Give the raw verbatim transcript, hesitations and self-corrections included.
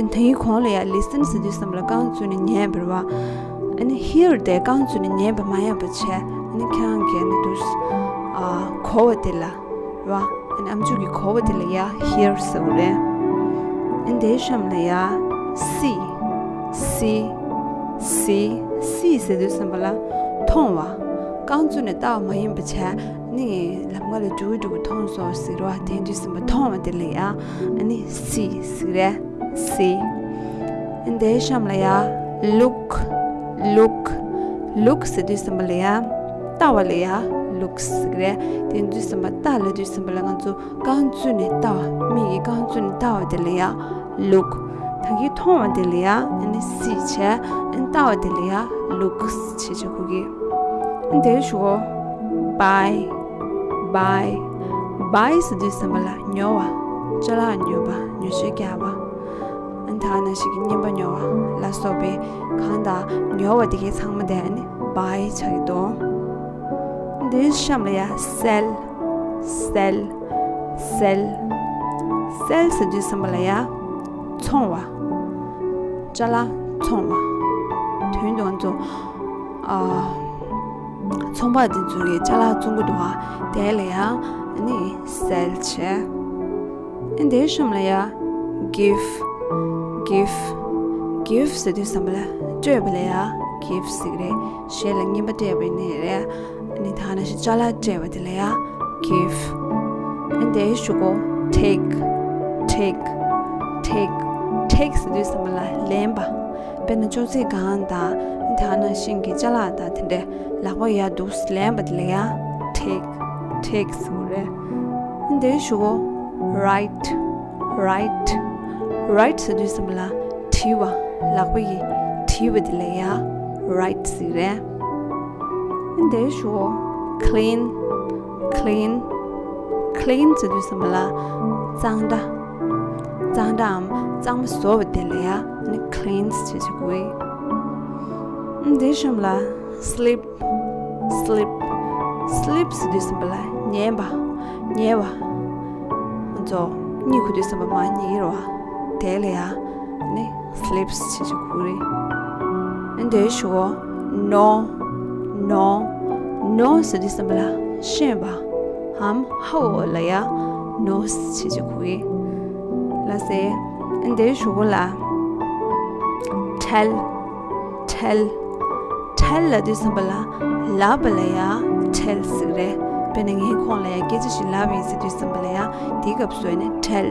ད་ཡིན་གོང་ལ་ཡ་listen ཟེར་དུས་ཙམ་པ་ལ་རྐང་བཙུགས་ནས་ཉན་པ་རེད་བ། ཨ་ནི་hear དེ་རྐང་བཙུགས་ནས་ཉན་པ་མ་ཡིན་པ་བྱས། ཨ་ནི་ཁྱེད་རང་གིས་ཨ་ནི་དུས་ཨ་གོ་བ་དེ་ལ་རེད་བ། ཨ་ནི་ཨམ་ཅོག་གི་གོ་བ་དེ་ལ་ཡ་hear ཟེར་བ་རེད། ཨ་ནི་དེའི་གཤམ་ལ་ཡ་see, see, see, see ཟེར་དུས་ཙམ་པ་ལ་མཐོང་བ། རྐང་བཙུགས་ནས་ལྟ་བ་མ་ཡིན་པ་བྱས། ཨ་ནི་ལམ་ཁ་ལ་འགྲོ་གི་འགྲོ་གི་མཐོང་སོང་ཟེར་བ་དེ་དུས་ཙམ་པ་མཐོང་བ་དེ་ལ་ཡ་ཨ་ནི་see ཟེར་རེད། See. དེའི་གཤམ་ལ་ཡ་look, look, look ཟེར་དུས་ཙམ་པ་ལ་ཡ་ལྟ་བ་ལ་ཡ་look ཟེར་གི་རེད། དེ་དུས་ཙམ་པ་ལྟ་ལབ་དུས་ཙམ་པ་ལ་ང་ཚོ་རྐང་བཙུགས་ནས་ལྟ་བ། མིག་གིས་རྐང་བཙུགས་ནས་ལྟ་བ་དེ་ལ་ཡ་look. ད་གིན་མཐོང་བ་དེ་ལ་ཡ་ཨ་ནི་see བྱས། ཨ་ནི་ལྟ་བ་དེ་ལ་ཡ་look བྱས་བྱས་གོ་གི། ཨ་ནི་དེའི་གཞུག་གུ་buy, buy, buy ཟེར་དུས་ཙམ་པ་ལ་ཉོ་བ། ཅ་ལག་ཉོ་བ། ཉོ་ཆ་རྒྱག་པ། ཨ་ནི་ད་ག་ནང་བཞིན་གྱི་རྔན་པ་ཉོ་བ་ལ་སོགས་པའི་གང་དང་ཉོ་བ་དེ་གའི་ཚང་མ་དེ་ཨ་ནི་buy ཆགས་ཀྱི་འདུག་དེའི་གཤམ་ལ་ཡ་sell, sell, sell, sell ཟེར་དུས་ཙམ་པ་ལ་ཡ་འཚོང་བ། ཅ་ལག་འཚོང་བ། དོན་དུ་ང་ཚོ་ཨ་ཚོང་པ་དེ་ཚོ་གིས་ཅ་ལག་བཙོང་གི་འདུག་ག་དེ་ལ་ཡ་ཨ་ནི་sell བྱས། ཨ་ནི་དེའི་གཤམ་ལ་ཡ་give, give, give ཟེར་དུས་ཙམ་པ་ལ་སྤྲད་པ་ལ་ཡ་give ཟེར་གི་རེད། གཞན་ལ་རྔན་པ་སྤྲད་པ་ཡིན་ནའི་རེད། ཨ་ནི་ད་ག་ནང་བཞིན་ཅ་ལག་སྤྲད་པ་དེ་ལ་ཡ་give. ཨ་ནི་དེའི་གཞུག་གུ་take, take, take, take ཟེར་དུས་ཙམ་པ་ལ་ལེན་པ། དཔེར་ན་ཅོག་ཙེ་སྒང་དང་ཨ་ནི་ད་ག་ནང་བཞིན་གྱི་ཅ་ལག་དང་དེ་འདྲའི་ལག་པ་ཡ་འདུག་ལེན་པ་དེ་ལ་ཡ་take, take ཟེར་གི་རེད། ཨ་ནི་དེའི་གཞུག་གུ་write, write, write ཟེར་དུས་ཙམ་པ་ལ་བྲི་བ། ལག་པ་ཡིས་བྲི་བ་དེ་ལ་ཡ་write ཟེར་གི་རེད། ཨ་ནི་དེའི་གཞུག་གུ་clean, clean, clean ཟེར་དུས་ཙམ་པ་ལ་གཙང་སྦྲ། གཙང་སྦྲའམ་གཙང་མ་བཟོ་བ་དེ་ལ་ཡ་ཨ་ནི་clean ཟེར་གྱི་གོ་གི། ཨ་ནི་དེའི་གཤམ་ལ་sleep, sleep, sleep ཟེར་དུས་ཙམ་པ་ལ་ཉལ་བ། ཉལ་བ། ང་ཚོ་གཉིད་ཁུག་དུས་ཙམ་པ་མར་ཉལ་གྱི་རེད་བ། དེ་ལ་ཡ་ཨ་ནི་sleeps བྱེད་ཀྱི་གོ་གི་རེད། ཨ་ནི་དེའི་གཞུག་གུ་gnaw, gnaw, gnaw ཟེར་དུས་ཙམ་པ་ལ་བཤན་པ་འམ་ཧ་འོ་ལ་ཡ་gnaws བྱེད་ཀྱི་གོ་གི། ལགས་སེ། ཨ་ནི་དེའི་གཞུག་གུ་ལ་tell, tell, tell ལབ་དུས་ཙམ་པ་ལ་ལབ་པ་ལ་ཡ་tell ཟེར་གི་རེད། དཔེར་ན་ངས་ཁོང་ལ་ཡ་སྐད་ཆ་ཞིག་ལབ་པ་ཡིན་ཟེར་དུས་ཙམ་པ་ལ་ཡ་དེའི་སྐབས་སུ་ཨ་ནི་tell.